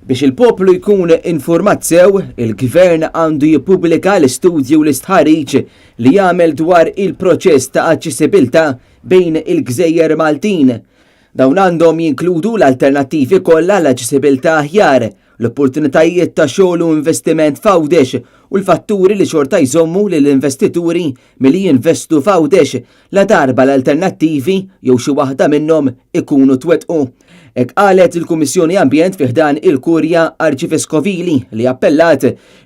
Biex il-poplu jkun infurmat sew, il-Gvern għandu jippubblika l-istudji u l-istħarriġ li jagħmel dwar il-proċess ta' aċċessibilità bejn il-gżejjer Maltin. Dawn għandhom jinkludu l-alternattivi kollha għal aċċessibilità aħjar, l-opportunitajiet ta' xogħol u investiment f'Għawdex u l-fatturi li xorta jżommu lill-investituri milli jinvestu f'Għawdex ladarba l-alternattivi jew xi waħda minnhom ikunu twettqu. Hekk qalet il-Kummissjoni Ambjent fi ħdan il-Kurja Arċiveskovili li appellat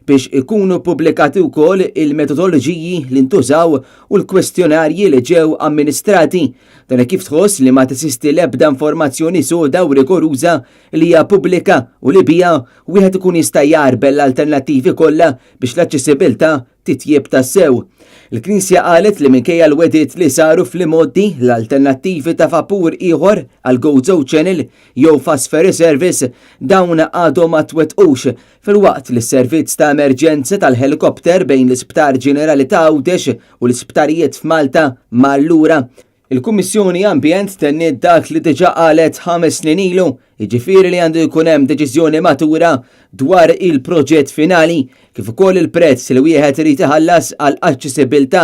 biex ikunu ppubblikati wkoll il-metodoloġiji li ntużaw u l-kwestjonarji li ġew amministrati. Dan hekk kif tħoss li ma teżisti l-ebda informazzjoni soda u rigoruża li hija pubblika u li biha wieħed ikun jista' jgħarbel l-alternattivi kollha biex l-aċċessibilità titjieb tassew. Il-Knisja qalet li minkejja l-wegħdiet li saru fl-imgħoddi, l-alternattivi ta' vapur ieħor għal Gozo Channel jew fast ferry service dawn għadhom ma twettqux, filwaqt li s-servizz ta' emerġenza tal-ħelikopter bejn l-Isptar Ġenerali ta' Għawdex u l-isptarijiet f'Malta mar lura. Il-Kummissjoni Ambjent tenniet dak li diġà qalet 5 snin ilu, jiġifieri li għandu jkun hemm deċiżjoni matura dwar il-proġett finali, kif ukoll il-prezz li wieħed irid iħallas għal aċċessibilità.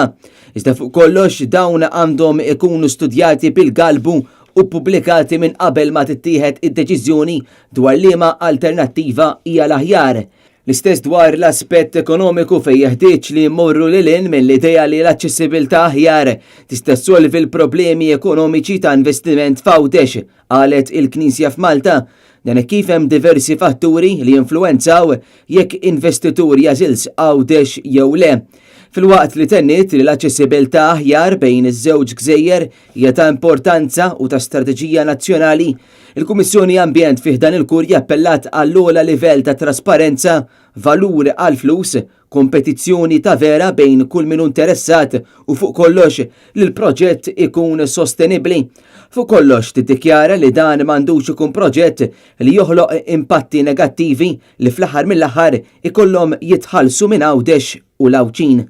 Iżda fuq kollox dawn għandhom ikunu studjati bil-galbu u pubblikati minn qabel ma tittieħed id-deċiżjoni dwar liema alternattiva hija l-aħjar. L-istess dwar l-aspett ekonomiku, fejn jeħtieġ li mmorru lil hinn mill-idea li l-aċċessibilità aħjar tista' ssolvi l-problemi ekonomiċi ta' investiment f'Għawdex, qalet il-Knisja f'Malta. Dan kif hemm diversi fatturi li influenzaw jekk investitur jagħżilx Għawdex jew le. Filwaqt li tenniet li l-aċċessibilità aħjar bejn iż-żewġ gżejjer hija ta' importanza u ta' strateġija nazzjonali, il-Kummissjoni Ambjent fi ħdan il-Kurja appellat għall-ogħla livell ta' trasparenza, valur għal flus, kompetizzjoni ta' vera bejn kull min interessat u fuq kollox li l-proġett ikun sostenibli. Fuq kollox tiddikjara li dan m'għandux ikun proġett li joħloq impatti negattivi li fl-aħħar mill-aħħar ikollhom jitħallsu minn Għawdex u l-Għawdxin.